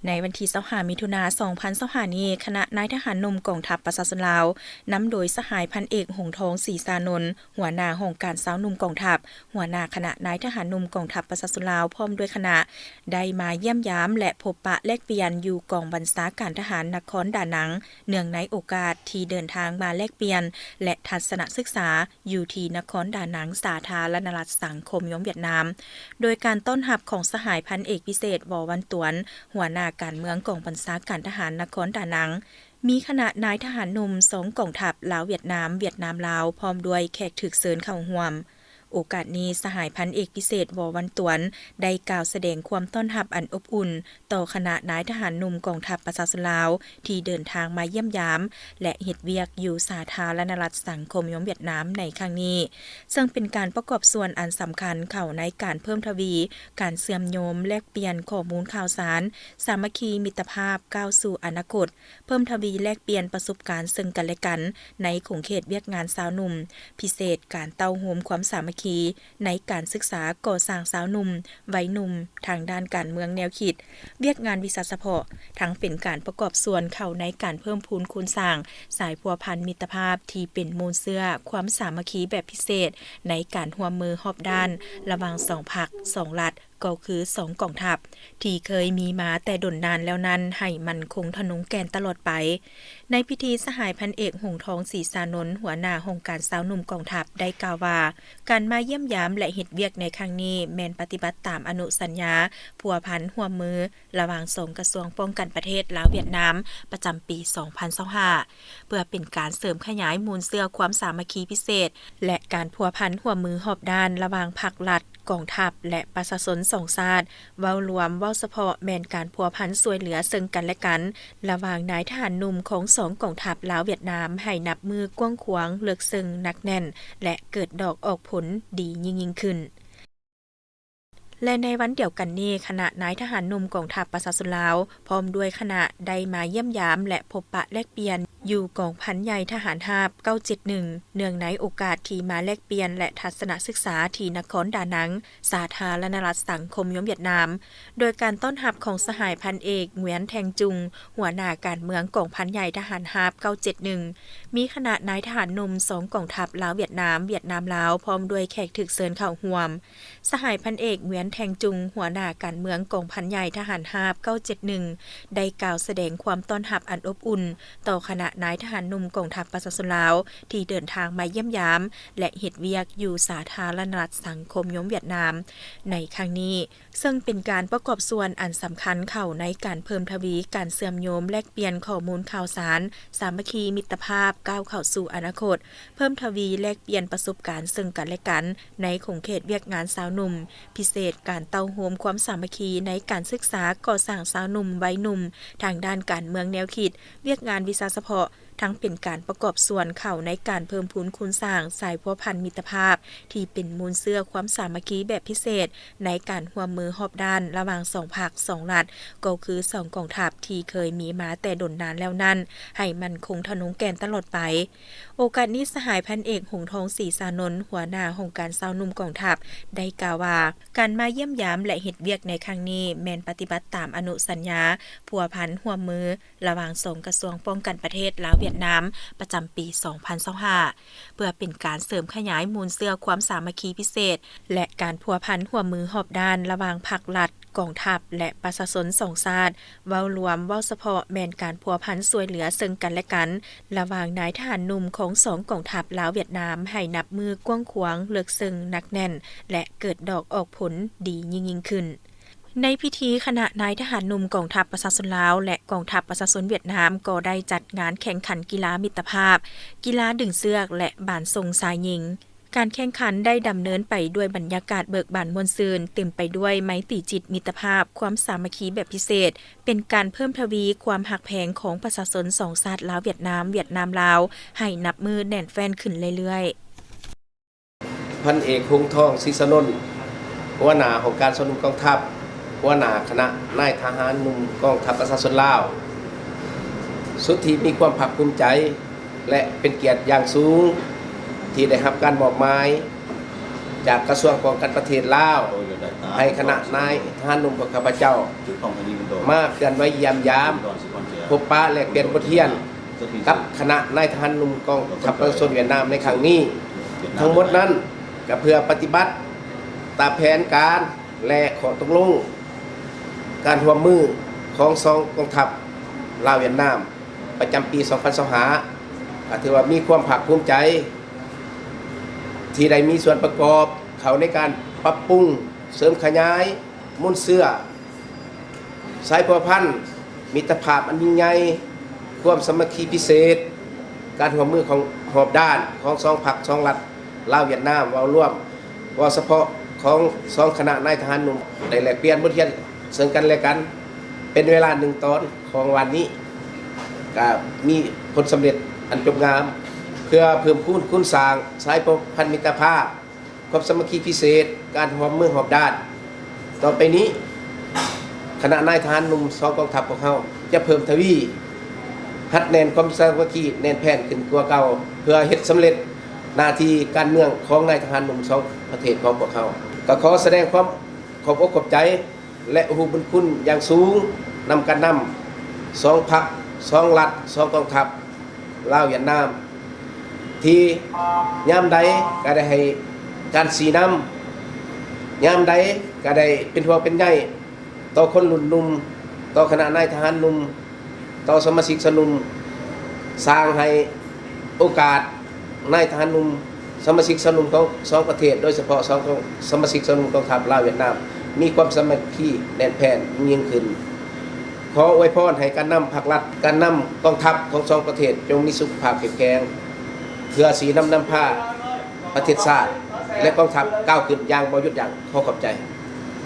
ໃນວັນທີຊາວຫ້າ ມິຖຸນາ ສອງພັນຊາວຫ້ານີ້, ຄະນະນາຍທະຫານໜຸ່ມກອງທັບປະຊາຊົນລາວ, ນຳໂດຍສະຫາຍພັນເອກ ຫົງທອງ ສີສານົນ, ຫົວໜ້າຫ້ອງການຊາວໜຸ່ມກອງທັບ, ຫົວໜ້າຄະນະນາຍທະຫານໜຸ່ມກອງທັບປະຊາຊົນລາວ ພ້ອມດ້ວຍຄະນະ ໄດ້ມາຢ້ຽມຢາມ ແລະ ພົບປະແລກປ່ຽນຢູ່ກອງບັນຊາການທະຫານນະຄອນດານັງ, ເນື່ອງໃນໂອກາດທີ່ເດີນທາງມາແລກປ່ຽນ ແລະ ທັດສະນະສຶກສາ ຢູ່ທີ່ນະຄອນດານັງ, ສາທາລະນະລັດສັງຄົມນິຍົມຫວຽດນາມ, ໂດຍການຕ້ອນຮັບຂອງສະຫາຍພັນເອກພິເສດ ວໍວັນຕວນ, ຫົວໜ້າການເມືອງກອງບັນຊາການທະຫານນະຄອນດານັງ, ມີຄະນະນາຍທະຫານໜຸ່ມສອງກອງທັບ ລາວ-ຫວຽດນາມ, ຫວຽດນາມ-ລາວ, ພ້ອມດ້ວຍແຂກຖືກເຊີນເຂົ້າຮ່ວມ. ໂອກາດນີ້, ສະຫາຍພັນເອກພິເສດ ວໍວັນຕວນ ໄດ້ກ່າວສະແດງຄວາມຕ້ອນຮັບອັນອົບອຸ່ນ ຕໍ່ຄະນະນາຍທະຫານໜຸ່ມກອງທັບປະຊາຊົນລາວ ທີ່ເດີນທາງມາຢ້ຽມຢາມ ແລະ ເຮັດວຽກຢູ່ສາທາລະນະລັດສັງຄົມນິຍົມຫວຽດນາມໃນຄັ້ງນີ້, ເຊິ່ງເປັນການປະກອບສ່ວນອັນສຳຄັນເຂົ້າໃນການເພີ່ມທະວີການເຊື່ອມໂຍງແລກປ່ຽນຂໍ້ມູນຂ່າວສານ ສາມັກຄີມິດຕະພາບກ້າວສູ່ອະນາຄົດ, ເພີ່ມທະວີແລກປ່ຽນປະສົບການເຊິ່ງກັນແລະກັນໃນຂົງເຂດວຽກງານຊາວໜຸ່ມ, ພິເສດການເຕົ້າໂຮມຄວາມສາມັກຄີ ໃນການສຶກສາກໍ່ສ້າງຊາວໜຸ່ມ, ໄວໜຸ່ມ ທາງດ້ານການເມືອງແນວຄິດ, ວຽກງານວິຊາສະເພາະ, ທັງເປັນການປະກອບສ່ວນເຂົ້າໃນການເພີ່ມພູນຄູນສ້າງສາຍພົວພັນມິດຕະພາບທີ່ເປັນມູນເຊື້ອຄວາມສາມັກຄີແບບພິເສດ ໃນການຮ່ວມມືຮອບດ້ານລະຫວ່າງສອງພັກ, ສອງລັດ, ກໍຄືສອງກອງທັບ ທີ່ເຄີຍມີມາແຕ່ດົນນານແລ້ວນັ້ນ ໃຫ້ໝັ້ນຄົງທະນົງແກ່ນຕະຫຼອດໄປ. ໃນພິທີ, ສະຫາຍພັນເອກ ຫົງທອງ ສີສານົນ, ຫົວໜ້າຫ້ອງການຊາວໜຸ່ມກອງທັບ ໄດ້ກ່າວວ່າ ການມາຢ້ຽມຢາມ ແລະ ເຮັດວຽກໃນຄັ້ງນີ້ ແມ່ນປະຕິບັດຕາມອະນຸສັນຍາພົວພັນຮ່ວມມືລະຫວ່າງສອງກະຊວງປ້ອງກັນປະເທດລາວ-ຫວຽດນາມ ປະຈຳປີສອງພັນຊາວຫ້າ ເພື່ອເປັນການເສີມຂະຫຍາຍມູນເຊື້ອຄວາມສາມັກຄີພິເສດ ແລະ ການພົວພັນຮ່ວມມືຮອບດ້ານລະຫວ່າງພັກລັດ, ກອງທັບ ແລະ ປະຊາຊົນສອງຊາດ. ເວົ້າລວມ, ເວົ້າສະເພາະ ແມ່ນການພົວພັນຊ່ວຍເຫຼືອເຊິ່ງກັນແລະກັນ ລະຫວ່າງນາຍທະຫານໜຸ່ມຂອງສອງກອງທັບລາວ-ຫວຽດນາມ ໃຫ້ນັບມື້ກວ້າງຂວາງ, ເລິກເຊິ່ງ, ໜັກແໜ້ນ ແລະ ເກີດດອກອອກຜົນດີຍິ່ງໆຂຶ້ນ. ແລະ ໃນວັນດຽວກັນນີ້, ຄະນະນາຍທະຫານໜຸ່ມກອງທັບປະຊາຊົນລາວ ພ້ອມດ້ວຍຄະນະ ໄດ້ມາຢ້ຽມຢາມ ແລະ ພົບປະແລກປ່ຽນຢູ່ກອງພັນໃຫຍ່ທະຫານຮາບເກົ້າເຈັດໜຶ່ງ ເນື່ອງໃນໂອກາດທີ່ມາແລກປ່ຽນ ແລະ ທັດສະນະສຶກສາທີ່ນະຄອນດານັງ, ສາທາລະນະລັດສັງຄົມນິຍົມຫວຽດນາມ, ໂດຍການຕ້ອນຮັບຂອງສະຫາຍພັນເອກ ຫງວຽນ ແທງຈຸງ, ຫົວໜ້າການເມືອງກອງພັນໃຫຍ່ທະຫານຮາບເກົ້າເຈັດໜຶ່ງ, ມີຄະນະນາຍທະຫານໜຸ່ມສອງກອງທັບລາວ-ຫວຽດນາມ, ຫວຽດນາມ-ລາວ, ພ້ອມດ້ວຍແຂກຖືກເຊີນເຂົ້າຮ່ວມ. ສະຫາຍພັນເອກ ຫງວຽນ ແທງຈຸງ, ຫົວໜ້າການເມືອງກອງພັນໃຫຍ່ທະຫານຮາບເກົ້າເຈັດໜຶ່ງ ໄດ້ກ່າວສະແດງຄວາມຕ້ອນຮັບອັນອົບອຸ່ນຕໍ່ຄະນະນາຍທະຫານໜຸ່ມກອງທັບປະຊາຊົນລາວ ທີ່ເດີນທາງມາຢ້ຽມຢາມ ແລະ ເຮັດວຽກຢູ່ສາທາລະນະລັດສັງຄົມນິຍົມຫວຽດນາມໃນຄັ້ງນີ້, ເຊິ່ງເປັນການປະກອບສ່ວນອັນສຳຄັນເຂົ້າໃນການເພີ່ມທະວີການເຊື່ອມໂຍງແລກປ່ຽນຂໍ້ມູນຂ່າວສານ ສາມັກຄີມິດຕະພາບກ້າວເຂົ້າສູ່ອະນາຄົດ, ເພີ່ມທະວີແລກປ່ຽນປະສົບການເຊິ່ງກັນແລະກັນໃນຂົງເຂດວຽກງານຊາວໜຸ່ມ, ພິເສດການເຕົ້າໂຮມຄວາມສາມັກຄີໃນການສຶກສາກໍ່ສ້າງຊາວໜຸ່ມ, ໄວໜຸ່ມ ທາງດ້ານການເມືອງແນວຄິດ, ວຽກງານວິຊາສະເພາະ, ທັງເປັນການປະກອບສ່ວນເຂົ້າໃນການເພີ່ມພູນຄູນສ້າງສາຍພົວພັນມິດຕະພາບ ທີ່ເປັນມູນເຊື້ອຄວາມສາມັກຄີແບບພິເສດ ໃນການຮ່ວມມືຮອບດ້ານລະຫວ່າງສອງພັກ, ສອງລັດ, ກໍຄືສອງກອງທັບທີ່ເຄີຍມີມາແຕ່ດົນນານແລ້ວນັ້ນ ໃຫ້ໝັ້ນຄົງທະນົງແກ່ນຕະຫຼອດໄປ. ໂອກາດນີ້, ສະຫາຍພັນເອກ ຫົງທອງ ສີສານົນ, ຫົວໜ້າຫ້ອງການຊາວໜຸ່ມກອງທັບ ໄດ້ກ່າວວ່າ ການມາຢ້ຽມຢາມ ແລະ ເຮັດວຽກໃນຄັ້ງນີ້ ແມ່ນປະຕິບັດຕາມອະນຸສັນຍາພົວພັນຮ່ວມມື ລະຫວ່າງສອງກະຊວງປ້ອງກັນປະເທດລາວ-ຫວຽດນາມ ປະຈຳປີສອງພັນຊາວຫ້າ ເພື່ອເປັນການເສີມຂະຫຍາຍມູນເຊື້ອຄວາມສາມັກຄີພິເສດ ແລະ ການພົວພັນຮ່ວມມືຮອບດ້ານລະຫວ່າງພັກລັດ, ກອງທັບ ແລະ ປະຊາຊົນສອງຊາດ. ເວົ້າລວມ, ເວົ້າສະເພາະ ແມ່ນການພົວພັນຊ່ວຍເຫຼືອເຊິ່ງກັນແລະກັນ ລະຫວ່າງນາຍທະຫານໜຸ່ມຂອງສອງກອງທັບລາວ-ຫວຽດນາມ ໃຫ້ນັບມື້ກວ້າງຂວາງ, ເລິກເຊິ່ງ, ໜັກແໜ້ນ ແລະ ເກີດດອກອອກຜົນດີຍິ່ງໆຂຶ້ນ. ໃນພິທີ, ຄະນະນາຍທະຫານໜຸ່ມກອງທັບປະຊາຊົນລາວ ແລະ ກອງທັບປະຊາຊົນຫວຽດນາມ ກໍໄດ້ຈັດງານແຂ່ງຂັນກິລາມິດຕະພາບ, ກິລາດຶງເຊືອກ ແລະ ບານສົ່ງຊາຍຍິງ. ການແຂ່ງຂັນໄດ້ດຳເນີນໄປດ້ວຍບັນຍາກາດເບີກບານມ່ວນຊື່ນ, ເຕັມໄປດ້ວຍໄມຕີຈິດມິດຕະພາບ, ຄວາມສາມັກຄີແບບພິເສດ, ເປັນການເພີ່ມທະວີຄວາມຮັກແພງຂອງປະຊາຊົນສອງຊາດລາວ-ຫວຽດນາມ, ຫວຽດນາມ-ລາວ ໃຫ້ນັບມື້ແໜ້ນແຟ້ນຂຶ້ນເລື້ອຍໆ. ພັນເອກ ຫົງທອງ ສີສະນົນ, ຫົວໜ້າຫ້ອງການຊາວໜຸ່ມກອງທັບ, ຫົວໜ້າຄະນະນາຍທະຫານໜຸ່ມກອງທັບປະຊາຊົນລາວ, ສຸດທີ່ມີຄວາມພາກພູມໃຈ ແລະ ເປັນກຽດຢ່າງສູງ ທີ່ໄດ້ຮັບການມອບໝາຍຈາກກະຊວງປ້ອງກັນປະເທດລາວ ໃຫ້ຄະນະນາຍທະຫານໜຸ່ມຂອງຂ້າພະເຈົ້າ ມາເຄື່ອນໄຫວຢ້ຽມຢາມ, ພົບປະແລກປ່ຽນບົດຮຽນກັບຄະນະນາຍທະຫານໜຸ່ມກອງທັບປະຊາຊົນຫວຽດນາມໃນຄັ້ງນີ້. ທັງໝົດນັ້ນກໍເພື່ອປະຕິບັດຕາມແຜນການ ແລະ ຂໍ້ຕົກລົງການຮ່ວມມືຂອງສອງກອງທັບລາວຫວຽດນາມ ປະຈຳປີສອງພັນຊາວຫ້າ ກໍຖືວ່າມີຄວາມພາກພູມໃຈ ທີ່ໄດ້ມີສ່ວນປະກອບເຂົ້າໃນການປັບປຸງ, ເສີມຂະຫຍາຍມູນເຊື້ອ, ສາຍພົວພັນ, ມິດຕະພາບອັນຍິ່ງໃຫຍ່, ຄວາມສາມັກຄີພິເສດ, ການຮ່ວມມືຂອງຮອບດ້ານຂອງສອງພັກສອງລັດ ລາວຫວຽດນາມເວົ້າລວມ, ເວົ້າສະເພາະຂອງສອງຄະນະນາຍທະຫານໜຸ່ມ ໄດ້ແລກປ່ຽນບົດຮຽນເຊິ່ງກັນແລະກັນ ເປັນເວລາໜຶ່ງຕອນຂອງວານນີ້ ກະມີຜົນສຳເລັດອັນຈົບງາມ ເພື່ອເພີ່ມພູນຄູນສ້າງສາຍພົວພັນມິດຕະພາບ, ຄວາມສາມັກຄີພິເສດ, ການຮ່ວມມືຮອບດ້ານ. ຕໍ່ໄປນີ້ ຄະນະນາຍທະຫານໜຸ່ມສອງກອງທັບພວກເຮົາຈະເພີ່ມທະວີຮັດແໜ້ນຄວາມສາມັກຄີແໜ້ນແຟ້ນຂຶ້ນກວ່າເກົ່າ ເພື່ອເຮັດສຳເລັດໜ້າທີ່ການເມືອງຂອງນາຍທະຫານໜຸ່ມສອງປະເທດຂອງພວກເຮົາ. ກໍຂໍສະແດງຄວາມຂອບອົກຂອບໃຈ ແລະ ຮູ້ບຸນຄຸນຢ່າງສູງນຳການນຳສອງພັກ, ສອງລັດ, ສອງກອງທັບ ລາວຫວຽດນາມ ທີ່ຍາມໃດກໍໄດ້ໃຫ້ການຊີ້ນຳ, ຍາມໃດກໍໄດ້ເປັນຫ່ວງເປັນໃຍຕໍ່ຄົນລຸ້ນໜຸ່ມ, ຕໍ່ຄະນະນາຍທະຫານໜຸ່ມ, ຕໍ່ສະມາຊິກຊາວໜຸ່ມ, ສ້າງໃຫ້ໂອກາດນາຍທະຫານໜຸ່ມ, ສະມາຊິກຊາວໜຸ່ມຂອງສອງປະເທດ, ໂດຍສະເພາະສອງ ສະມາຊິກຊາວໜຸ່ມກອງທັບລາວຫວຽດນາມ ມີຄວາມສາມັກຄີແໜ້ນແຟ້ນຍິ່ງຂຶ້ນ. ຂໍອວຍພອນໃຫ້ການນຳພັກລັດ, ການນຳກອງທັບຂອງສອງປະເທດ ຈົ່ງມີສຸຂະພາບເຂັ້ມແຂງ ເພື່ອຊີ້ນຳນຳພາປະເທດຊາດ ແລະ ກອງທັບກ້າວຂຶ້ນຢ່າງບໍ່ຢຸດຢັ້ງ. ຂໍຂອບໃຈ.